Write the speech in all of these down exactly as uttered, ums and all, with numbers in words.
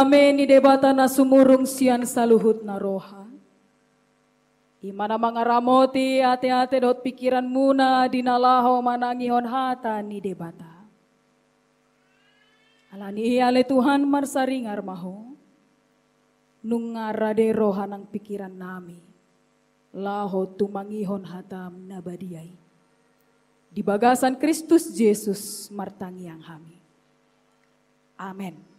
Dame ni Debata na sumurung sian saluhutna roha, i ma na mangaramoti ateate dohot pingkiranmuna di na laho manangihon hata ni Debata. Alani i ale Tuhan, marsaringar ma Ho, nunga rade roha nang pingkirannami laho tumangihon hataM na badia i. Di bagasan Kristus Jesus martangiang hami. Amen.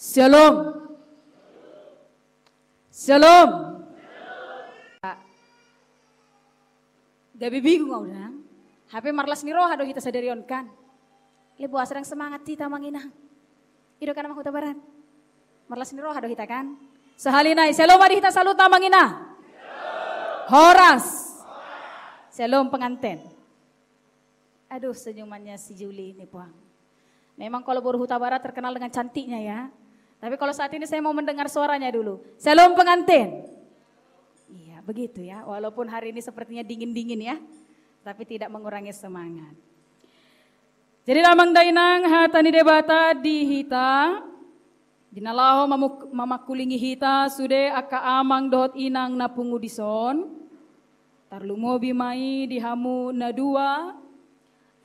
Syalom. Syalom. Gabe bingung au nang. Hape marlas ni roha do hita sadari on kan. Lebo asa dang semangat hita amang inang. I do kan amang Hutabarat. Marlas ni roha do hita kan. Sahali nai, syalom ma di hita saluhutna amang inang. Horas. Syalom pengantin. Aduh, senyumannya si Juli ini, Puang. Memang kalau boru Hutabarat terkenal dengan cantiknya ya. Tapi kalau saat ini saya mau mendengar suaranya dulu. Syalom pengantin. Iya, begitu ya. Walaupun hari ini sepertinya dingin-dingin ya, tapi tidak mengurangi semangat. Jadi damang dainang, hata ni Debata di hita, di na laho mamuk-, mamangkulingi hita sude angka amang dohot inang na pungu dison. Tarlumobi ma i di hamu na dua,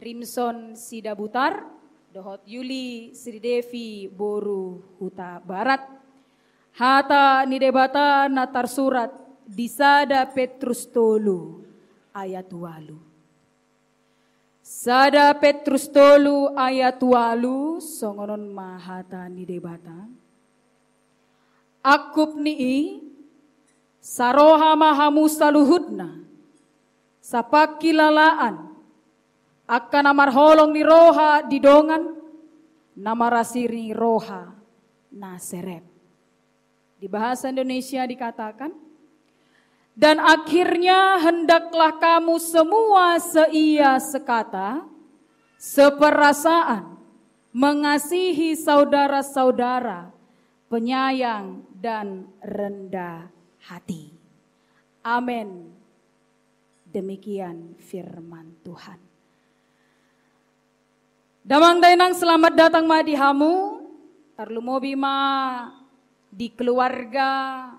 Rimson Sidabutar dohot Yuli Sridevi boru Hutabarat. Hata ni Debata na tarsurat di sada Petrus tolu ayat ualu. Sada Petrus tolu ayat ualu, songon on ma hata ni Debata. Angkup ni i, saroha ma hamu saluhutna, sapangkilalaan, angka na marholong ni roha di dongan, na marasi ni roha na serep. Di bahasa Indonesia dikatakan, dan akhirnya hendaklah kamu semua seia sekata, seperasaan, mengasihi saudara-saudara, penyayang dan rendah hati. Amin. Demikian firman Tuhan. Damang dainang, selamat datang ma di hamu, tarlumobi ma di keluarga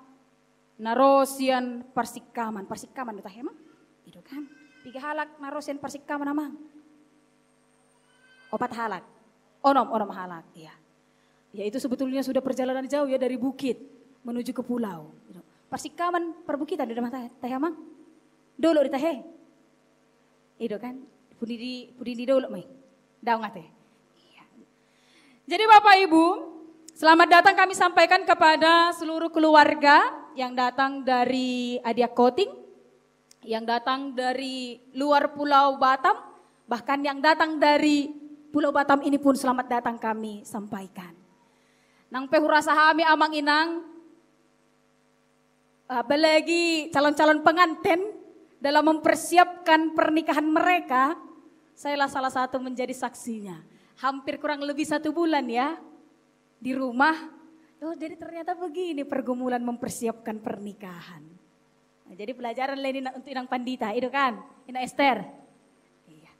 na ro sian Parsikaman. Parsikaman do tahe amang? I do kan. Piga halak na ro sian Parsikaman amang? Opat halak. Onom, onom halak, iya. Ya, itu sebetulnya sudah perjalanan jauh ya, dari bukit menuju ke pulau. Parsikaman perbukitan do ma tahe, tahe amang? Dolok do tahe? I do kan? Pudi ni, pudi ni dolok ma i. Daong ate. Iya. Jadi Bapak Ibu, selamat datang kami sampaikan kepada seluruh keluarga yang datang dari Adiak Koting, yang datang dari luar Pulau Batam, bahkan yang datang dari Pulau Batam ini pun selamat datang kami sampaikan. Nang pe hurasa hami amang inang, apalagi calon-calon pengantin dalam mempersiapkan pernikahan mereka, saya lah salah satu menjadi saksinya. Hampir kurang lebih satu bulan ya di rumah. Oh, jadi ternyata begini pergumulan mempersiapkan pernikahan. Nah, jadi pelajaran lah ini na-, untuk inang pandita, i do kan? Inang Ester. Iya.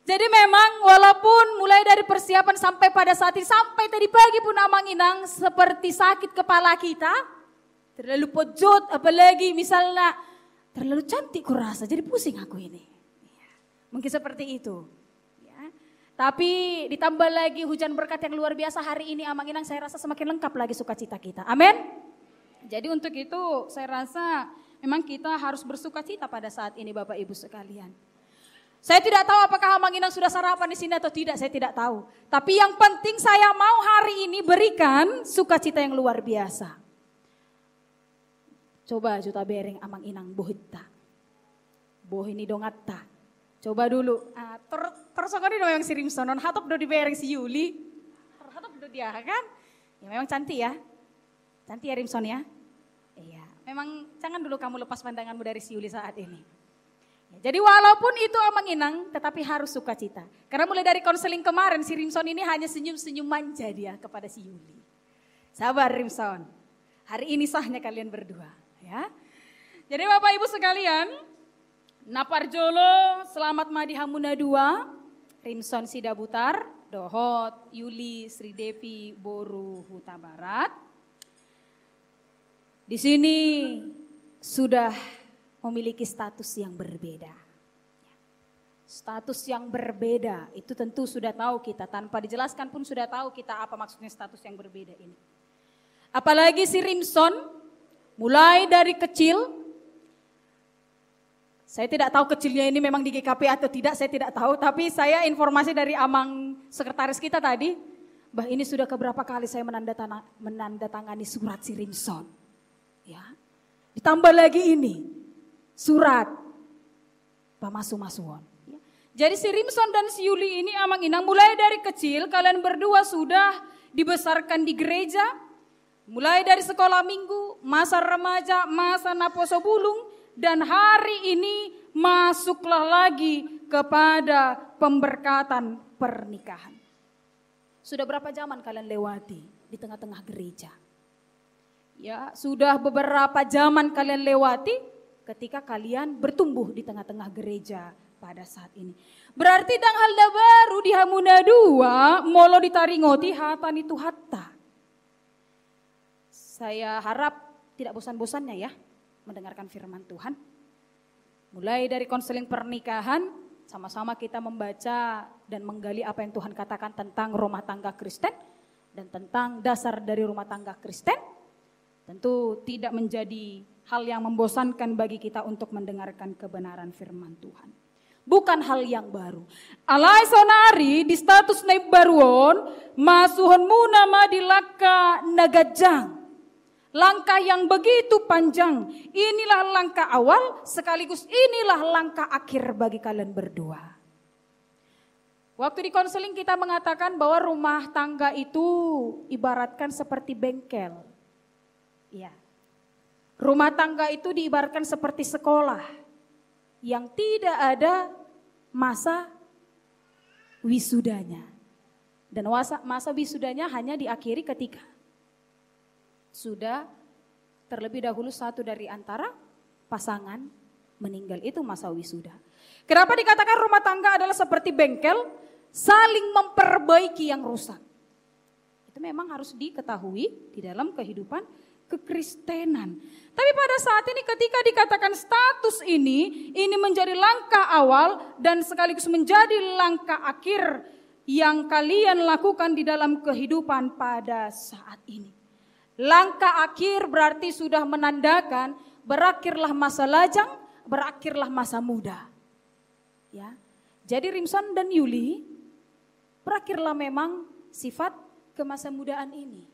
Jadi memang walaupun mulai dari persiapan sampai pada saat ini, sampai tadi pagi pun amang inang seperti sakit kepala kita, terlalu pojot, apalagi misalnya terlalu cantik kurasa, jadi pusing aku ini. Iya. Mungkin seperti itu. Ya. Tapi ditambah lagi hujan berkat yang luar biasa hari ini, amang inang, saya rasa semakin lengkap lagi sukacita kita. Amin. Jadi untuk itu saya rasa memang kita harus bersukacita pada saat ini, Bapak Ibu sekalian. Saya tidak tahu apakah amang inang sudah sarapan di sini atau tidak, saya tidak tahu. Tapi yang penting saya mau hari ini berikan sukacita yang luar biasa. Coba jo tabereng amang inang bohinta. Bohi ni donganta. Coba dulu. Ah, tor, tor songon i do memang si Rimson on, hatop do dibereng si Yuli. Tor hatop do dia kan? Ya memang cantik ya. Cantik ya Rimson ya. Iya, memang jangan dulu kamu lepas pandanganmu dari si Yuli saat ini. Ya, jadi walaupun itu amang inang, tetapi harus sukacita. Karena mulai dari konseling kemarin si Rimson ini hanya senyum-senyum manja dia kepada si Yuli. Sabar Rimson. Hari ini sahnya kalian berdua, ya. Jadi Bapak Ibu sekalian, na parjolo selamat ma di hamu na dua, Rimson Sidabutar Dohot Yuli Sridevi boru Hutabarat. Di sini sudah memiliki status yang berbeda. Status yang berbeda itu tentu sudah tahu kita, tanpa dijelaskan pun sudah tahu kita apa maksudnya status yang berbeda ini. Apalagi si Rimson, mulai dari kecil, saya tidak tahu kecilnya ini memang di G K P atau tidak, saya tidak tahu, tapi saya informasi dari amang sekretaris kita tadi, bah, ini sudah keberapa kali saya menandatana-, menandatangani surat si Rimson. Ya. Ditambah lagi ini, surat pamasumasuon. Ya. Jadi si Rimson dan si Yuli ini, amang inang, mulai dari kecil kalian berdua sudah dibesarkan di gereja, mulai dari sekolah minggu, masa remaja, masa naposo bulung, dan hari ini masuklah lagi kepada pemberkatan pernikahan. Sudah berapa zaman kalian lewati di tengah-tengah gereja? Ya, sudah beberapa zaman kalian lewati ketika kalian bertumbuh di tengah-tengah gereja pada saat ini. Berarti ndang hal na baru di hamu na dua molo ditaringoti hata ni Tuhanta. Saya harap tidak bosan-bosannya ya mendengarkan firman Tuhan. Mulai dari konseling pernikahan, sama-sama kita membaca dan menggali apa yang Tuhan katakan tentang rumah tangga Kristen dan tentang dasar dari rumah tangga Kristen. Tentu tidak menjadi hal yang membosankan bagi kita untuk mendengarkan kebenaran firman Tuhan. Bukan hal yang baru. Alai saonari di status na imbaru on, masuhonmuna ma di langka na ganjang. Langkah yang begitu panjang. Inilah langkah awal sekaligus inilah langkah akhir bagi kalian berdua. Waktu di konseling kita mengatakan bahwa rumah tangga itu ibaratkan seperti bengkel. Iya. Rumah tangga itu diibaratkan seperti sekolah yang tidak ada masa wisudanya. Dan masa, masa wisudanya hanya diakhiri ketika sudah terlebih dahulu satu dari antara pasangan meninggal, itu masa wisuda. Kenapa dikatakan rumah tangga adalah seperti bengkel, saling memperbaiki yang rusak? Itu memang harus diketahui di dalam kehidupan kekristenan. Tapi pada saat ini ketika dikatakan status ini, ini menjadi langkah awal dan sekaligus menjadi langkah akhir yang kalian lakukan di dalam kehidupan pada saat ini. Langkah akhir berarti sudah menandakan berakhirlah masa lajang, berakhirlah masa muda. Ya. Jadi Rimson dan Yuli, berakhirlah memang sifat kemasamudaan ini.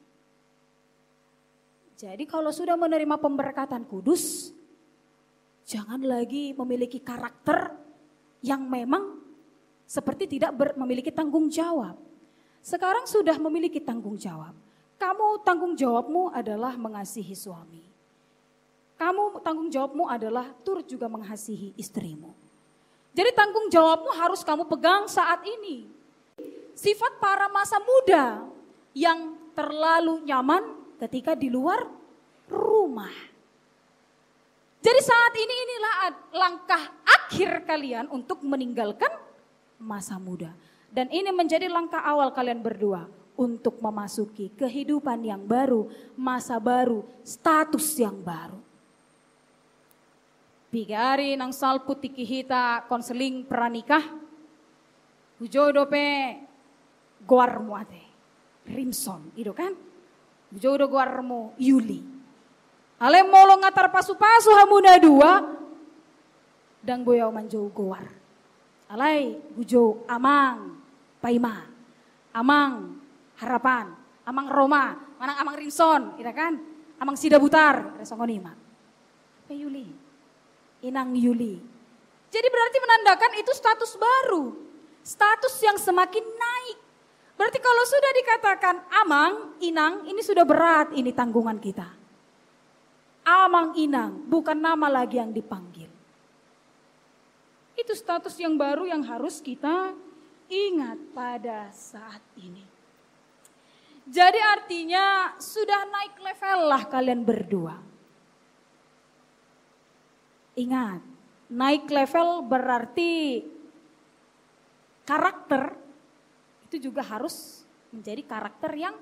Jadi kalau sudah menerima pemberkatan kudus, jangan lagi memiliki karakter yang memang seperti tidak ber-, memiliki tanggung jawab. Sekarang sudah memiliki tanggung jawab. Kamu, tanggung jawabmu adalah mengasihi suami. Kamu, tanggung jawabmu adalah turut juga mengasihi istrimu. Jadi tanggung jawabmu harus kamu pegang saat ini. Sifat para masa muda yang terlalu nyaman ketika di luar rumah. Jadi saat ini inilah ad-, langkah akhir kalian untuk meninggalkan masa muda. Dan ini menjadi langkah awal kalian berdua untuk memasuki kehidupan yang baru, masa baru, status yang baru. Piga ari nang salpu tingki hita konseling pranikah, hujou dope goarmu ate. Rimson, i do kan? Hujou do goarmu Yuli. Alai molo nga tarpasupasu hamu na dua, ndang boi au manjou goar. Alai hujou Amang Paima, Amang Harapan, Amang Roma, manang Amang Rimson, i da kan? Amang Sidabutar, i da songon i ma. Apa Yuli? Inang Yuli. Jadi berarti menandakan itu status baru. Status yang semakin naik. Berarti kalau sudah dikatakan amang, inang, ini sudah berat ini tanggungan kita. Amang, inang, bukan nama lagi yang dipanggil. Itu status yang baru yang harus kita ingat pada saat ini. Jadi artinya sudah naik level lah kalian berdua. Ingat, naik level berarti karakter Itu juga harus menjadi karakter yang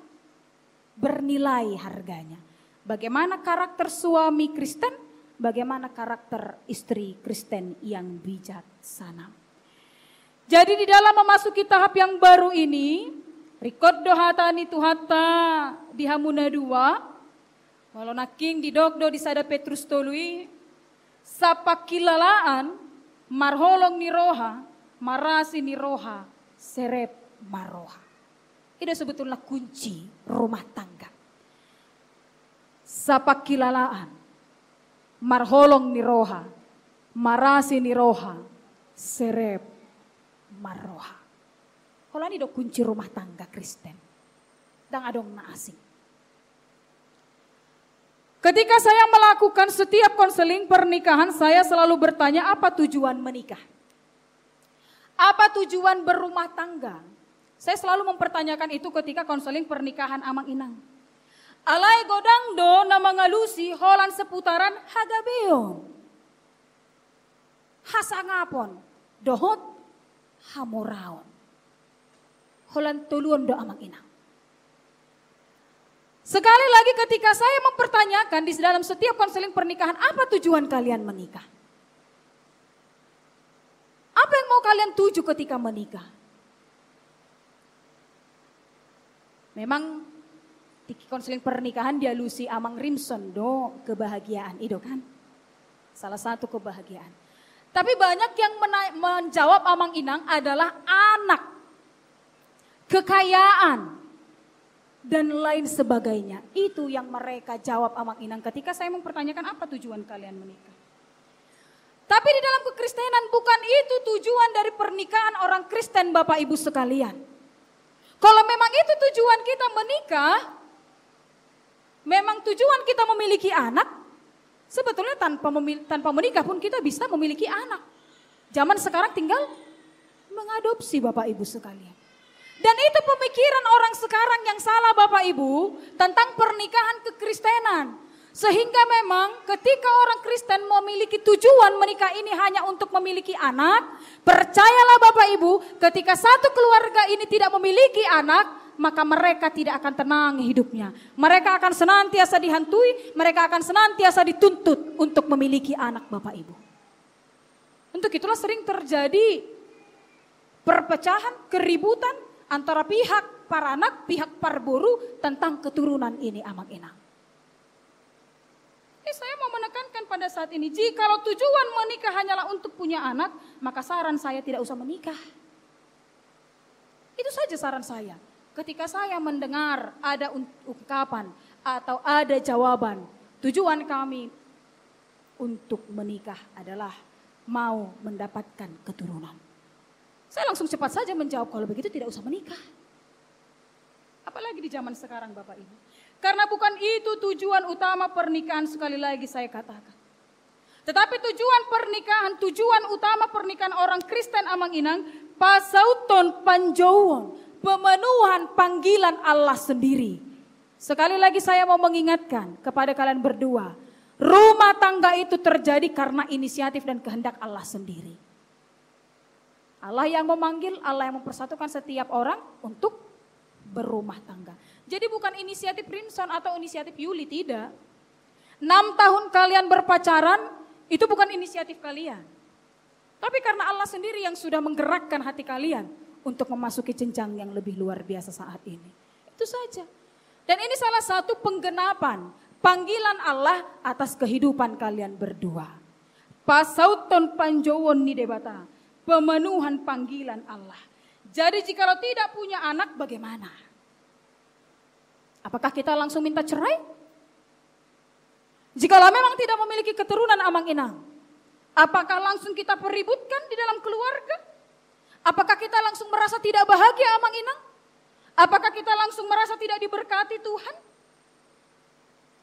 bernilai harganya. Bagaimana karakter suami Kristen, bagaimana karakter istri Kristen yang bijaksana. Jadi, di dalam memasuki tahap yang baru ini, ringkot do hata ni Tuhanta di hamu na dua, molo nangkin didok do di sada Petrus tolu i, sapangkilalaan, marholong ni roha, marasi ni roha, serep marroha. I do sebetulna kunci rumah tangga. Sapangkilalaan, marholong ni roha, marasi ni roha, serep marroha. Holan i do kunci rumah tangga Kristen. Ndang adong na asing. Ketika saya melakukan setiap konseling pernikahan, saya selalu bertanya, apa tujuan menikah? Apa tujuan berumah tangga? Saya selalu mempertanyakan itu ketika konseling pernikahan amang inang. Alai godang do na mangalusi holan seputaran hagabeon, hasangapon, dohot hamoraon. Holan tolu on do amang inang. Sekali lagi, ketika saya mempertanyakan di dalam setiap konseling pernikahan, apa tujuan kalian menikah? Apa yang mau kalian tuju ketika menikah? Memang di konseling pernikahan dialusi amang Rimson do kebahagiaan, i do kan? Salah satu kebahagiaan. Tapi banyak yang mena-, menjawab amang inang adalah anak, kekayaan, dan lain sebagainya. Itu yang mereka jawab amang inang ketika saya mempertanyakan, apa tujuan kalian menikah? Tapi di dalam kekristenan, bukan itu tujuan dari pernikahan orang Kristen, Bapak Ibu sekalian. Kalau memang itu tujuan kita menikah, memang tujuan kita memiliki anak, sebetulnya tanpa memil-, tanpa menikah pun kita bisa memiliki anak. Zaman sekarang tinggal mengadopsi, Bapak Ibu sekalian. Dan itu pemikiran orang sekarang yang salah, Bapak Ibu, tentang pernikahan kekristenan. Sehingga memang ketika orang Kristen memiliki tujuan menikah ini hanya untuk memiliki anak, percayalah Bapak Ibu, ketika satu keluarga ini tidak memiliki anak, maka mereka tidak akan tenang hidupnya. Mereka akan senantiasa dihantui, mereka akan senantiasa dituntut untuk memiliki anak, Bapak Ibu. Untuk itulah sering terjadi perpecahan, keributan antara pihak paranak, pihak parboru tentang keturunan ini, amang inang. Eh, saya mau menekankan pada saat ini, jikalau tujuan menikah hanyalah untuk punya anak, maka saran saya tidak usah menikah. Itu saja saran saya. Ketika saya mendengar ada un-, ungkapan atau ada jawaban, tujuan kami untuk menikah adalah mau mendapatkan keturunan. Saya langsung cepat saja menjawab, kalau begitu tidak usah menikah. Apalagi di zaman sekarang, Bapak Ibu. Karena bukan itu tujuan utama pernikahan, sekali lagi saya katakan. Tetapi tujuan pernikahan, tujuan utama pernikahan orang Kristen, amang inang, pasauthon panjouon, pemenuhan panggilan Allah sendiri. Sekali lagi saya mau mengingatkan kepada kalian berdua, rumah tangga itu terjadi karena inisiatif dan kehendak Allah sendiri. Allah yang memanggil, Allah yang mempersatukan setiap orang untuk berumah tangga. Jadi bukan inisiatif Rimson atau inisiatif Yuli, tidak. Enam tahun kalian berpacaran, itu bukan inisiatif kalian. Tapi karena Allah sendiri yang sudah menggerakkan hati kalian untuk memasuki jenjang yang lebih luar biasa saat ini. Itu saja. Dan ini salah satu penggenapan panggilan Allah atas kehidupan kalian berdua. Pasauthon panjouon ni Debata, pemenuhan panggilan Allah. Jadi jikalau tidak punya anak, bagaimana? Apakah kita langsung minta cerai? Jikalau memang tidak memiliki keturunan, amang inang, apakah langsung kita peributkan di dalam keluarga? Apakah kita langsung merasa tidak bahagia, amang inang? Apakah kita langsung merasa tidak diberkati Tuhan?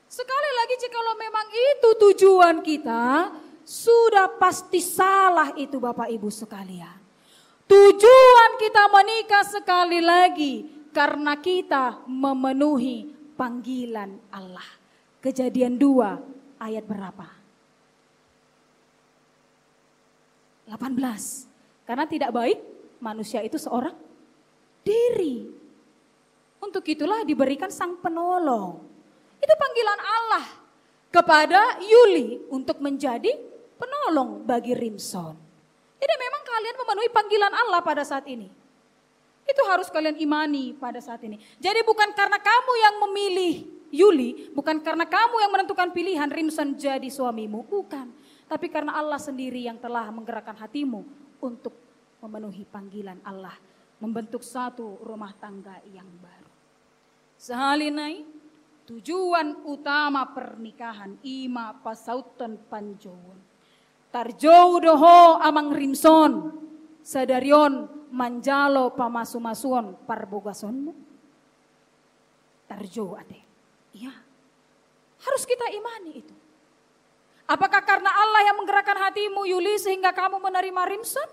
Sekali lagi, jikalau memang itu tujuan kita, sudah pasti salah itu, Bapak Ibu sekalian. Tujuan kita menikah, sekali lagi, karena kita memenuhi panggilan Allah. Kejadian dua ayat berapa? Delapan belas. Karena tidak baik manusia itu seorang diri. Untuk itulah diberikan sang penolong. Itu panggilan Allah kepada Yuli untuk menjadi penolong bagi Rimson. Jadi memang kalian memenuhi panggilan Allah pada saat ini. Itu harus kalian imani pada saat ini. Jadi bukan karena kamu yang memilih Yuli, bukan karena kamu yang menentukan pilihan Rimson jadi suamimu, bukan. Tapi karena Allah sendiri yang telah menggerakkan hatimu untuk memenuhi panggilan Allah, membentuk satu rumah tangga yang baru. Sahali nai, tujuan utama pernikahan i ma pasauthon panjouon. Tarjou do ho amang Rimson, sadari on manjalo pamasumasuon parbogasonmu? Tarjou ate. Iya. Harus kita imani itu. Apakah karena Allah yang menggerakkan hatimu, Yuli, sehingga kamu menerima Rimson?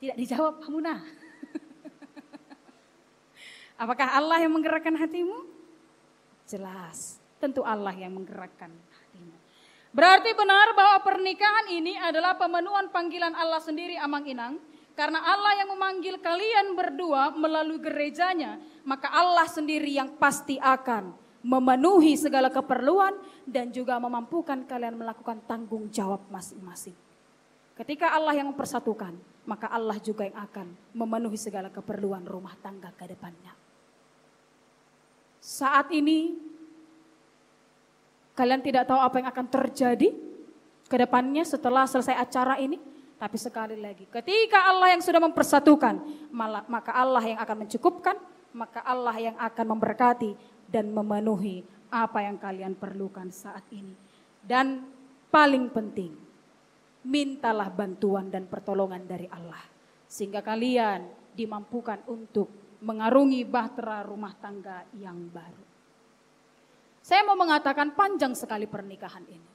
Tidak dijawab hamuna. Apakah Allah yang menggerakkan hatimu? Jelas, tentu Allah yang menggerakkan hatimu. Berarti benar bahwa pernikahan ini adalah pemenuhan panggilan Allah sendiri, amang inang. Karena Allah yang memanggil kalian berdua melalui gereja-Nya, maka Allah sendiri yang pasti akan memenuhi segala keperluan dan juga memampukan kalian melakukan tanggung jawab masing-masing. Ketika Allah yang mempersatukan, maka Allah juga yang akan memenuhi segala keperluan rumah tangga ke depannya. Saat ini, kalian tidak tahu apa yang akan terjadi ke depannya setelah selesai acara ini. Tapi sekali lagi, ketika Allah yang sudah mempersatukan, mala-, maka Allah yang akan mencukupkan, maka Allah yang akan memberkati dan memenuhi apa yang kalian perlukan saat ini. Dan paling penting, mintalah bantuan dan pertolongan dari Allah, sehingga kalian dimampukan untuk mengarungi bahtera rumah tangga yang baru. Saya mau mengatakan, panjang sekali pernikahan ini.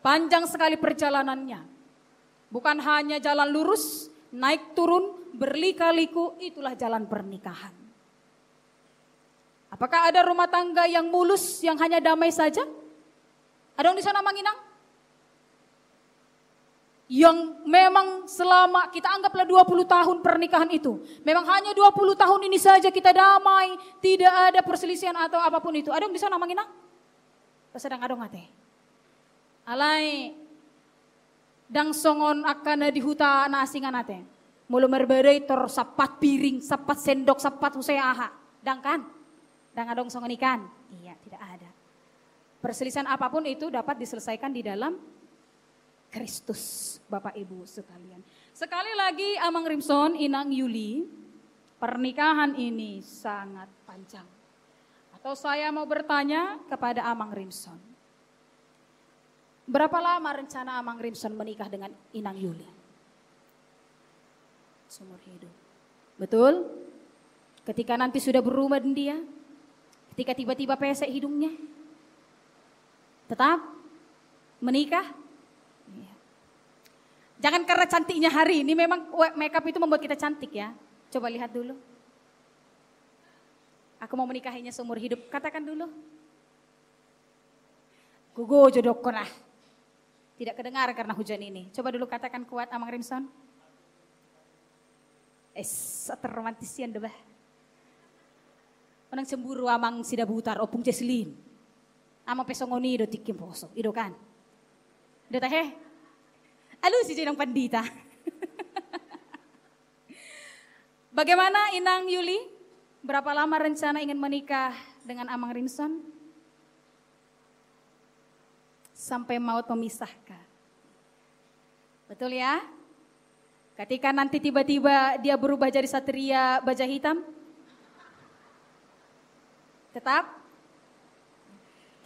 Panjang sekali perjalanannya. Bukan hanya jalan lurus, naik turun, berlika-liku, itulah jalan pernikahan. Apakah ada rumah tangga yang mulus, yang hanya damai saja? Adong di son, amang inang? Yang memang selama, kita anggaplah dua puluh tahun pernikahan itu, memang hanya dua puluh tahun ini saja kita damai, tidak ada perselisihan atau apapun itu. Adong di son, amang inang? Pas sedang adong ate. Alai, ndang songon angka na di huta na asing an ate. Molo marbadai tor sampat piring, sampat sendok, sampat huse aha. Ndang kan? Ndang adong songon i kan? Iya, tidak ada. Perselisihan apapun itu dapat diselesaikan di dalam Kristus, Bapak Ibu sekalian. Sekali lagi, Amang Rimson, Inang Yuli, pernikahan ini sangat panjang. Atau saya mau bertanya kepada Amang Rimson. Berapa lama rencana Amang Rimson menikah dengan Inang Yuli? Seumur hidup. Betul? Ketika nanti sudah berubah dia, ketika tiba-tiba pesek hidungnya, tetap menikah? Iya. Jangan karena cantiknya hari ini, memang we-, makeup itu membuat kita cantik ya. Coba lihat dulu. Aku mau menikahinya seumur hidup. Katakan dulu. Gogo jo dohonon ah. Tidak kedengaran karena hujan ini. Coba dulu katakan kuat, Amang Rimson. Eh, so terromantis sian do bah. Unang cemburu Amang Sidabutar, Ompung Jesslyn. Amang pe songon i do tingki poso, i do kan? I do tahe? Alusi jo Inang Pandita. Bagaimana Inang Yuli? Berapa lama rencana ingin menikah dengan Amang Rimson? Sampai maut memisahkan. Betul ya? Ketika nanti tiba-tiba dia berubah jadi satria baja hitam? Tetap?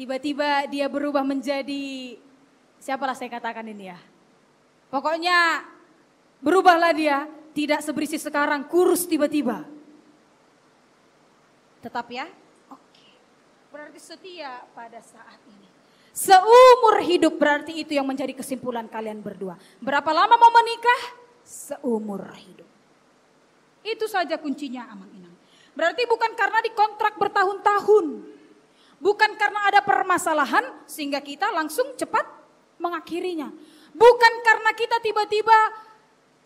Tiba-tiba dia berubah menjadi, siapalah saya katakan ini ya. Pokoknya berubahlah dia, tidak seberisi sekarang, kurus tiba-tiba. Tetap ya? Oke. Berarti setia pada saat ini. Seumur hidup, berarti itu yang menjadi kesimpulan kalian berdua. Berapa lama mau menikah? Seumur hidup. Itu saja kuncinya, Amang Inang. Berarti bukan karena dikontrak bertahun-tahun. Bukan karena ada permasalahan sehingga kita langsung cepat mengakhirinya. Bukan karena kita tiba-tiba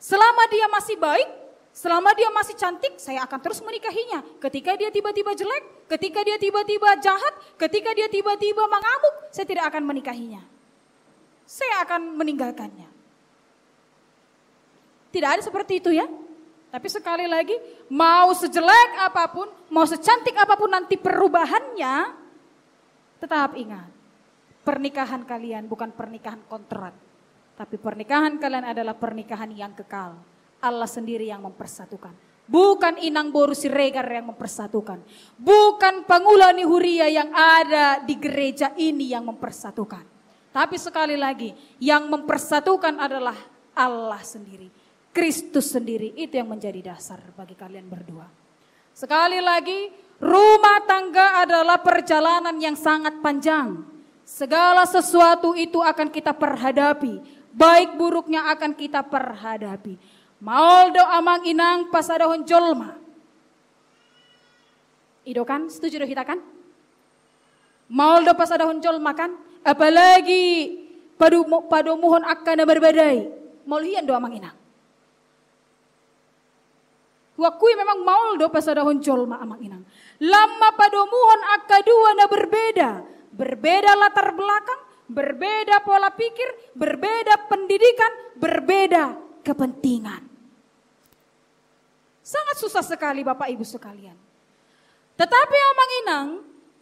Selama dia masih baik, selama dia masih cantik, saya akan terus menikahinya. Ketika dia tiba-tiba jelek, ketika dia tiba-tiba jahat, ketika dia tiba-tiba mengamuk, saya tidak akan menikahinya. Saya akan meninggalkannya. Tidak ada seperti itu, ya. Tapi sekali lagi, mau sejelek apapun, mau secantik apapun nanti perubahannya, tetap ingat, pernikahan kalian bukan pernikahan kontrak, tapi pernikahan kalian adalah pernikahan yang kekal. Allah sendiri yang mempersatukan. Bukan Inang Boru Siregar yang mempersatukan. Bukan pangula ni huria yang ada di gereja ini yang mempersatukan. Tapi sekali lagi, yang mempersatukan adalah Allah sendiri. Kristus sendiri, itu yang menjadi dasar bagi kalian berdua. Sekali lagi, rumah tangga adalah perjalanan yang sangat panjang. Segala sesuatu itu akan kita perhadapi, baik buruknya akan kita perhadapi. Maol do amang inang pasadahon jolma. I do kan, setuju do hita kan? Maol do pasadahon jolma kan? Apalagi padomu-, padomuhon angka na marbadai. Maol hian do amang inang. Huakui memang maol do pasadahon jolma amang inang. Lam ma padomuhon angka dua na berbeda. Berbeda latar belakang, berbeda pola pikir, berbeda pendidikan, berbeda kepentingan. Sangat susah sekali, Bapak Ibu sekalian. Tetapi amang inang,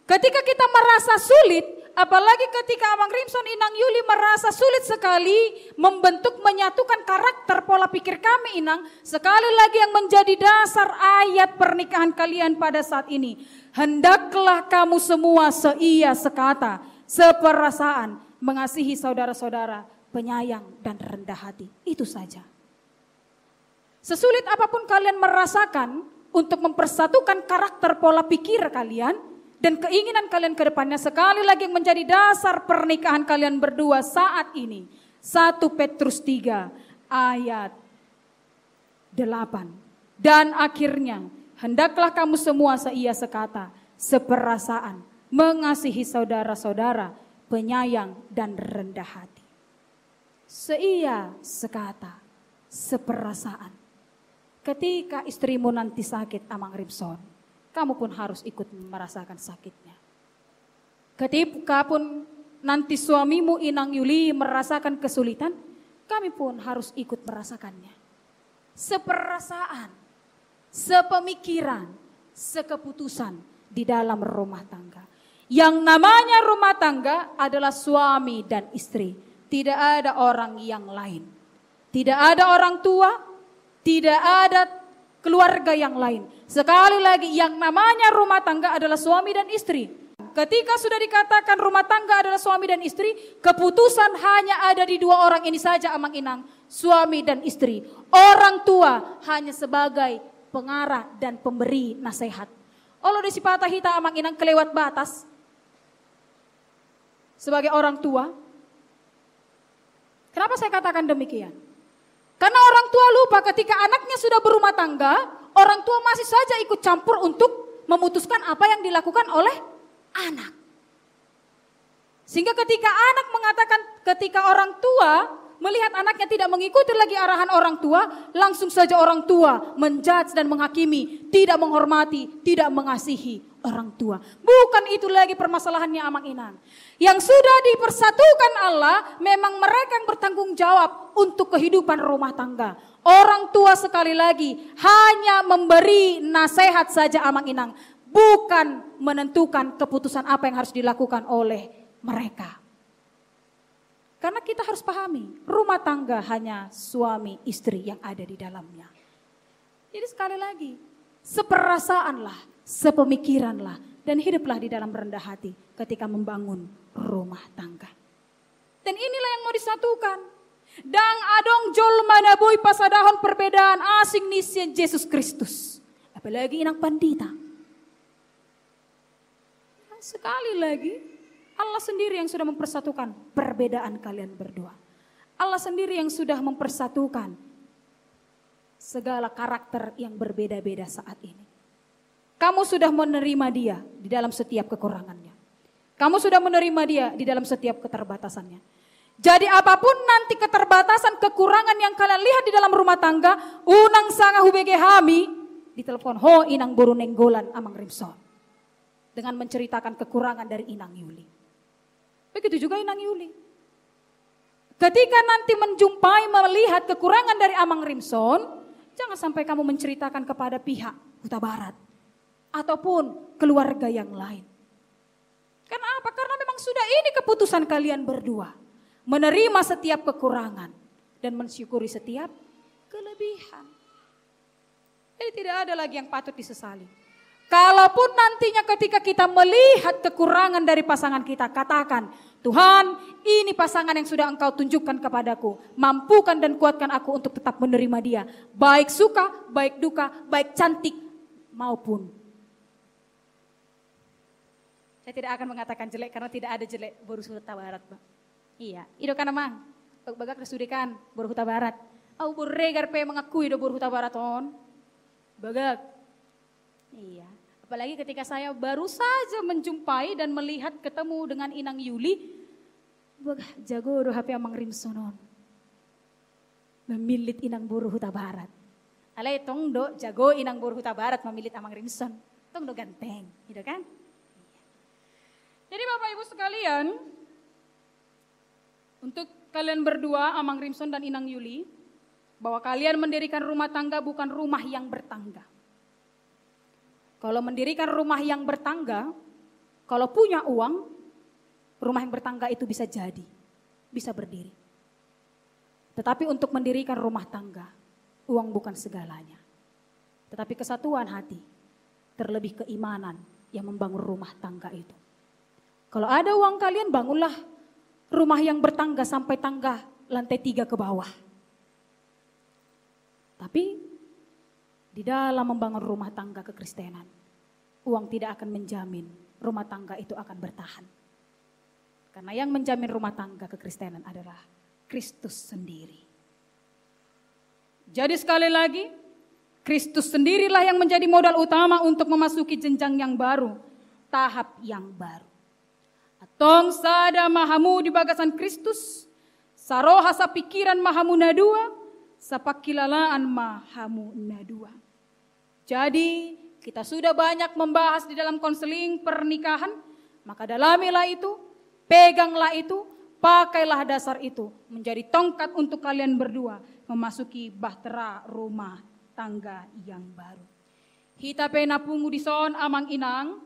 ketika kita merasa sulit, apalagi ketika amang Rimson, inang Yuli merasa sulit sekali membentuk, menyatukan karakter pola pikir kami inang, sekali lagi yang menjadi dasar ayat pernikahan kalian pada saat ini. Hendaklah kamu semua seia sekata, seperasaan, mengasihi saudara-saudara, penyayang dan rendah hati. Itu saja. Sesulit apapun kalian merasakan untuk mempersatukan karakter pola pikir kalian dan keinginan kalian ke depannya, sekali lagi yang menjadi dasar pernikahan kalian berdua saat ini, satu Petrus tiga ayat delapan. Dan akhirnya, hendaklah kamu semua seia sekata, seperasaan, mengasihi saudara-saudara, penyayang dan rendah hati. Seia sekata, seperasaan. Ketika istrimu nanti sakit, amang Rimson, kamu pun harus ikut merasakan sakitnya. Ketika pun nanti suamimu, inang Yuli, merasakan kesulitan, kami pun harus ikut merasakannya. Seperasaan, sepemikiran, sekeputusan di dalam rumah tangga. Yang namanya rumah tangga adalah suami dan istri. Tidak ada orang yang lain. Tidak ada orang tua, tidak ada keluarga yang lain. Sekali lagi, yang namanya rumah tangga adalah suami dan istri. Ketika sudah dikatakan rumah tangga adalah suami dan istri, keputusan hanya ada di dua orang ini saja, amang inang, suami dan istri. Orang tua hanya sebagai pengarah dan pemberi nasihat. Olo do sipata hita, amang inang, kelewat batas sebagai orang tua. Kenapa saya katakan demikian? Karena orang tua lupa ketika anaknya sudah berumah tangga, orang tua masih saja ikut campur untuk memutuskan apa yang dilakukan oleh anak. Sehingga ketika anak mengatakan, ketika orang tua melihat anaknya tidak mengikuti lagi arahan orang tua, langsung saja orang tua menjudge dan menghakimi, tidak menghormati, tidak mengasihi orang tua. Bukan itu lagi permasalahannya, amang inang. Yang sudah dipersatukan Allah, memang mereka yang bertanggung jawab untuk kehidupan rumah tangga. Orang tua, sekali lagi, hanya memberi nasihat saja, amang inang, bukan menentukan keputusan apa yang harus dilakukan oleh mereka. Karena kita harus pahami, rumah tangga hanya suami istri yang ada di dalamnya. Jadi sekali lagi, seperasaanlah, sepemikiranlah, dan hiduplah di dalam rendah hati ketika membangun rumah tangga. Dan inilah yang mau disatukan. Ndang adong jolma na boi pasadahon perbedaan asing ni sian Jesus Kristus. Apalagi inang pandita. Sekali lagi, Allah sendiri yang sudah mempersatukan perbedaan kalian berdua. Allah sendiri yang sudah mempersatukan segala karakter yang berbeda-beda saat ini. Kamu sudah menerima dia di dalam setiap kekurangannya. Kamu sudah menerima dia di dalam setiap keterbatasannya. Jadi apapun nanti keterbatasan, kekurangan yang kalian lihat di dalam rumah tangga, unang sanga hubege hami, ditelepon, "Ho inang boru Nainggolan, Amang Rimson," dengan menceritakan kekurangan dari Inang Yuli. Begitu juga Inang Yuli. Ketika nanti menjumpai, melihat kekurangan dari Amang Rimson, jangan sampai kamu menceritakan kepada pihak Hutabarat ataupun keluarga yang lain. Karena apa? Karena memang sudah ini keputusan kalian berdua. Menerima setiap kekurangan dan mensyukuri setiap kelebihan. Jadi tidak ada lagi yang patut disesali. Kalaupun nantinya ketika kita melihat kekurangan dari pasangan kita, katakan, "Tuhan, ini pasangan yang sudah Engkau tunjukkan kepadaku. Mampukan dan kuatkan aku untuk tetap menerima dia. Baik suka, baik duka, baik cantik maupun." Saya tidak akan mengatakan jelek karena tidak ada jelek boru Hutabarat, Bang. Iya, i do kan, Amang. Bagak do sude kan boru Hutabarat. Au, boru Regar pe mengakui do boru Hutabarat on. Bagak. Iya. Apalagi ketika saya baru saja menjumpai dan melihat, ketemu dengan Inang Yuli. Bagak, jago do hape Amang Rimson on mamillit inang boru Hutabarat. Alai tong do jago inang boru Hutabarat mamillit Amang Rimson. Tong do ganteng, gitu kan? Iya. Jadi Bapak Ibu sekalian, untuk kalian berdua, Amang Rimson dan Inang Yuli, bahwa kalian mendirikan rumah tangga bukan rumah yang bertangga. Kalau mendirikan rumah yang bertangga, kalau punya uang, rumah yang bertangga itu bisa jadi, bisa berdiri. Tetapi untuk mendirikan rumah tangga, uang bukan segalanya. Tetapi kesatuan hati, terlebih keimanan yang membangun rumah tangga itu. Kalau ada uang kalian, bangunlah rumah yang bertangga sampai tangga lantai tiga ke bawah. Tapi di dalam membangun rumah tangga kekristenan, uang tidak akan menjamin rumah tangga itu akan bertahan. Karena yang menjamin rumah tangga kekristenan adalah Kristus sendiri. Jadi sekali lagi, Kristus sendirilah yang menjadi modal utama untuk memasuki jenjang yang baru, tahap yang baru. Antong sada ma hamu di bagasan Kristus, saroha sapingkiran ma hamu na dua, sapangkilalaan ma hamu na dua. Jadi, kita sudah banyak membahas di dalam konseling pernikahan, maka dalamilah itu, peganglah itu, pakailah dasar itu menjadi tongkat untuk kalian berdua memasuki bahtera rumah tangga yang baru. Hita pe na pungu dison, Amang Inang,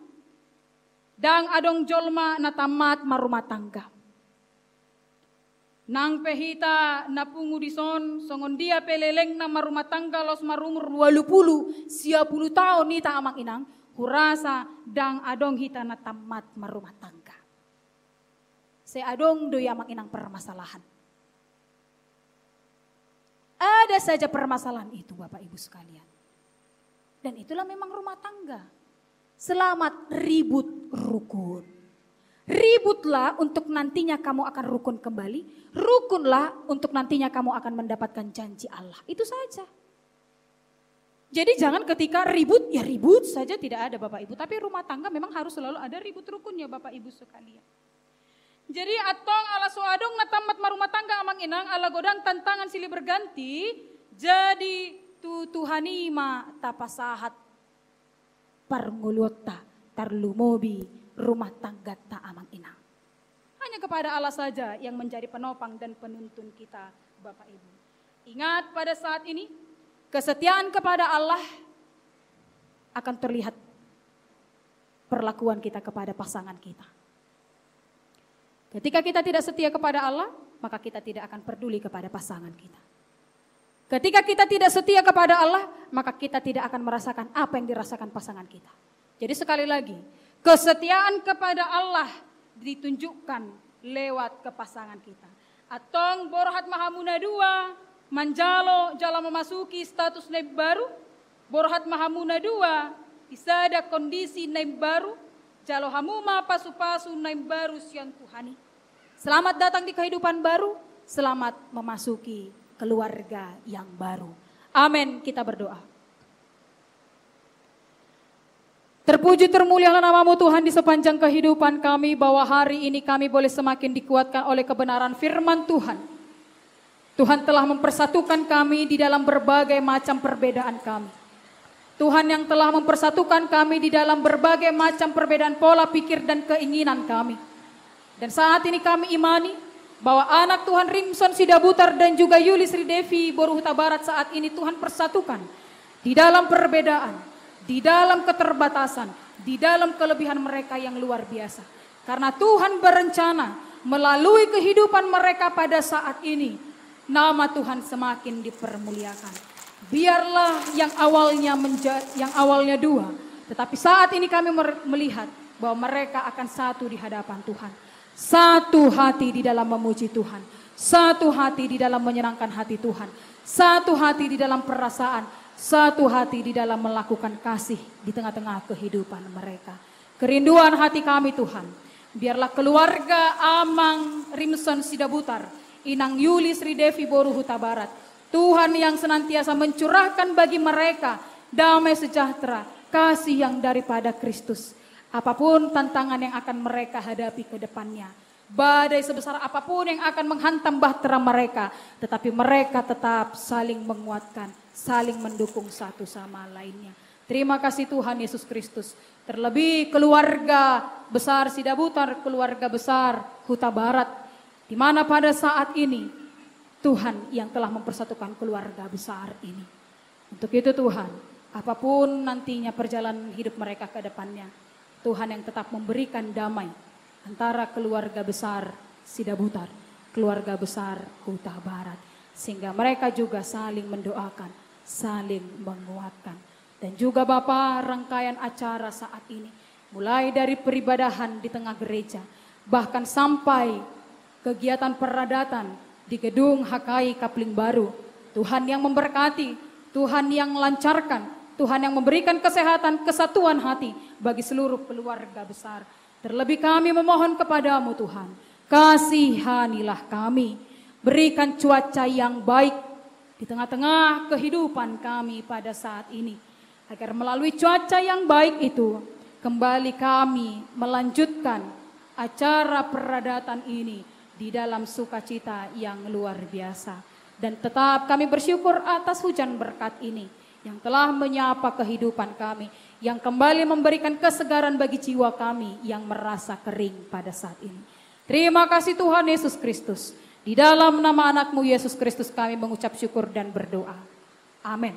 ndang adong jolma na tamat marrumah tangga. Nang pe hita na pungu dison, songon dia pe lelengna marrumah tangga laos marumur ualu pulu, sia pulu taon hita, Amang Inang, hurasa ndang adong hita na tamat marrumah tangga. Sai adong do i, Amang Inang, permasalahan. Ada saja permasalahan itu, Bapak Ibu sekalian. Dan itulah memang rumah tangga. Selamat ribut rukun. Ributlah untuk nantinya kamu akan rukun kembali. Rukunlah untuk nantinya kamu akan mendapatkan janji Allah. Itu saja. Jadi jangan ketika ribut, ya ribut saja, tidak ada, Bapak Ibu. Tapi rumah tangga memang harus selalu ada ribut rukunnya, Bapak Ibu sekalian. Jadi antong ala so adong na tamat marrumah tangga, Amang Inang, ala godang tantangan silih berganti, jadi tu Tuhan i ma tapasahat parngoluonta, tarlumobi rumah tangganta, Amang Inang. Hanya kepada Allah saja yang menjadi penopang dan penuntun kita, Bapak Ibu. Ingat, pada saat ini, kesetiaan kepada Allah akan terlihat perlakuan kita kepada pasangan kita. Ketika kita tidak setia kepada Allah, maka kita tidak akan peduli kepada pasangan kita. Ketika kita tidak setia kepada Allah, maka kita tidak akan merasakan apa yang dirasakan pasangan kita. Jadi sekali lagi, kesetiaan kepada Allah ditunjukkan lewat kepasangan kita. Antong borhat ma hamu na dua manjalo jala memasuki status na imbaru, borhat ma hamu na dua di sada kondisi na imbaru, jalo hamu ma pasupasu na imbaru sian Tuhan i. Selamat datang di kehidupan baru, selamat memasuki keluarga yang baru. Amen, kita berdoa. Terpuji termulialah nama-Mu Tuhan di sepanjang kehidupan kami, bahwa hari ini kami boleh semakin dikuatkan oleh kebenaran firman Tuhan. Tuhan telah mempersatukan kami di dalam berbagai macam perbedaan kami. Tuhan yang telah mempersatukan kami di dalam berbagai macam perbedaan pola pikir dan keinginan kami. Dan saat ini kami imani bahwa anak Tuhan Rimson Sidabutar dan juga Yuli Sri Devi boru Hutabarat saat ini Tuhan persatukan di dalam perbedaan, di dalam keterbatasan, di dalam kelebihan mereka yang luar biasa. Karena Tuhan berencana melalui kehidupan mereka pada saat ini, nama Tuhan semakin dipermuliakan. Biarlah yang awalnya menja-, yang awalnya dua, tetapi saat ini kami mer-, melihat bahwa mereka akan satu di hadapan Tuhan. Satu hati di dalam memuji Tuhan, satu hati di dalam menyenangkan hati Tuhan, satu hati di dalam perasaan, satu hati di dalam melakukan kasih di tengah-tengah kehidupan mereka. Kerinduan hati kami, Tuhan, biarlah keluarga Amang Rimson Sidabutar, Inang Yuli Sri Devi boru Hutabarat, Tuhan yang senantiasa mencurahkan bagi mereka damai sejahtera, kasih yang daripada Kristus. Apapun tantangan yang akan mereka hadapi ke depannya, badai sebesar apapun yang akan menghantam bahtera mereka, tetapi mereka tetap saling menguatkan, saling mendukung satu sama lainnya. Terima kasih Tuhan Yesus Kristus. Terlebih keluarga besar Sidabutar, keluarga besar Hutabarat, di mana pada saat ini Tuhan yang telah mempersatukan keluarga besar ini. Untuk itu Tuhan, apapun nantinya perjalanan hidup mereka ke depannya, Tuhan yang tetap memberikan damai antara keluarga besar Sidabutar, keluarga besar Hutabarat, sehingga mereka juga saling mendoakan, saling menguatkan. Dan juga Bapa, rangkaian acara saat ini, mulai dari peribadahan di tengah gereja, bahkan sampai kegiatan peradatan di gedung H K I Kapling Baru. Tuhan yang memberkati, Tuhan yang lancarkan, Tuhan yang memberikan kesehatan, kesatuan hati bagi seluruh keluarga besar. Terlebih kami memohon kepada-Mu Tuhan, kasihanilah kami, berikan cuaca yang baik di tengah-tengah kehidupan kami pada saat ini, agar melalui cuaca yang baik itu, kembali kami melanjutkan acara peradatan ini di dalam sukacita yang luar biasa. Dan tetap kami bersyukur atas hujan berkat ini yang telah menyapa kehidupan kami, yang kembali memberikan kesegaran bagi jiwa kami yang merasa kering pada saat ini. Terima kasih Tuhan Yesus Kristus. Di dalam nama Anak-Mu Yesus Kristus kami mengucap syukur dan berdoa. Amin.